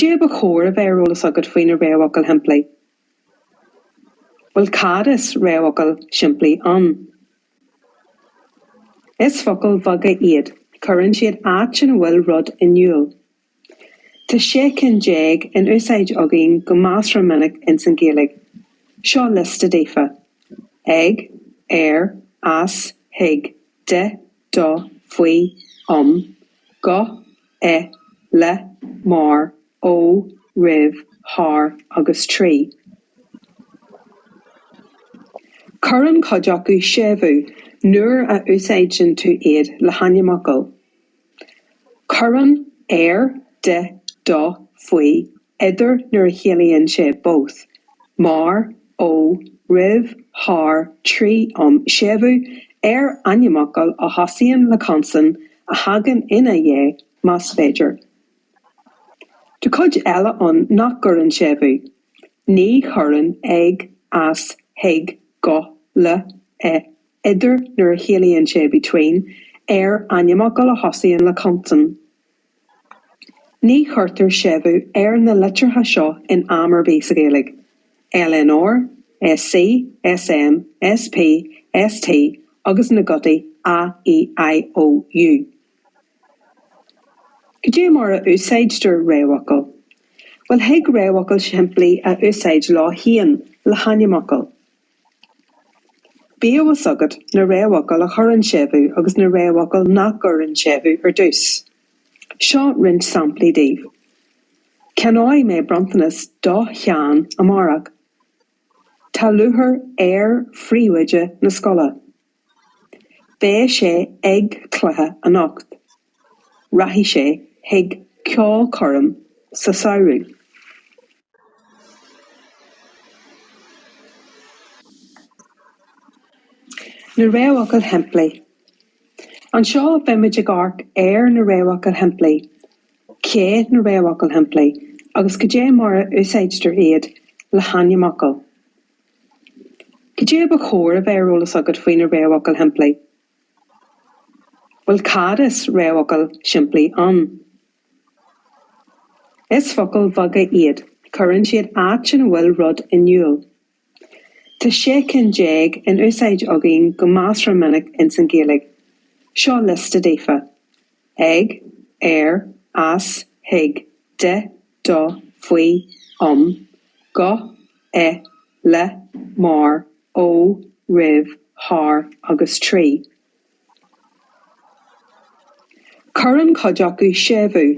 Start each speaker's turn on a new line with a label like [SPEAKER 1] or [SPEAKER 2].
[SPEAKER 1] Cad é ba chóir a bheith ar eolas agat faoi na réamhfhocail shimplí? Bhuel cad is réamhfhocal simplí ann? Is focail bheaga iad, cuireann siad áit ina bhfuil rud in iúl. Tá 16 cinn in úsáid againn go measartha minic ins an Ghaeilge. Seo liosta daofa, ag, ar, as, chuig, de, do, faoi, um, go, i, le, mar, ó, roimh, thar agus trí. Cuireann cuid acu séimhiú nuair a úsáideann tú iad le hainmfhocail. Cuireann ar, de, do, faoi, idir nuair a chiallaíonn sé both, mar, ó, roimh, thar, trí, um séimhiú ar ainmfhocal a thosaíonn le consan a thagann ina dhiaidh, más féidir. Tá cuid eile ann nach gcuireann séimhiú. Ní chuireann ag, as, chuig, go, le, i, idir nuair a chiallaíonn sé between, ar ainmfhocal a thosaíonn le consan. Ní chuirtear séimhiú ar na litreacha seo in am ar bith sa Ghaeilge, L N R, S C, S M, S P, S T agus na gutaí A E I O U. Cad é mar a úsáidtear réamhfhocail? Bhuel, thig réamhfhocail shimplí a úsáid leo féin le hainmfhocail. Bíodh fhios agat na réamhfhocail a chuireann séimhiú agus na réamhfhocail nach gcuireann séimhiú ar dtús. Seo roinnt samplaí daoibh. Ceannóidh mé bronntanas do Sheán amárach. Tá lúcháir ar phríomhoide na scoile. Beidh sé ag cluiche anocht. Rachaidh sé chuig ceolchoirm sa samhradh. Na réamhfhocail shimplí. Anseo beimid ag amharc ar na réamhfhocail shimplí, cé na réamhfhocail shimplí agus cad é mar a úsáidtear iad le hainmfhocail. Cad é ba chóir a bheith ar eolas agat faoi na réamhfhocail shimplí? Bhuel cad is réamhfhocal simplí ann? Is focail bheaga iad, cuireann siad áit ina bhfuil rud in iúl. Tá 16 cinn in úsáid againn go measartha minic ins an Ghaeilge. Seo liosta daofa, ag, ar, as, chuig, de, do, faoi, um, go, i, le, mar, ó, roimh, thar agus trí. Cuireann cuid acu séimhiú.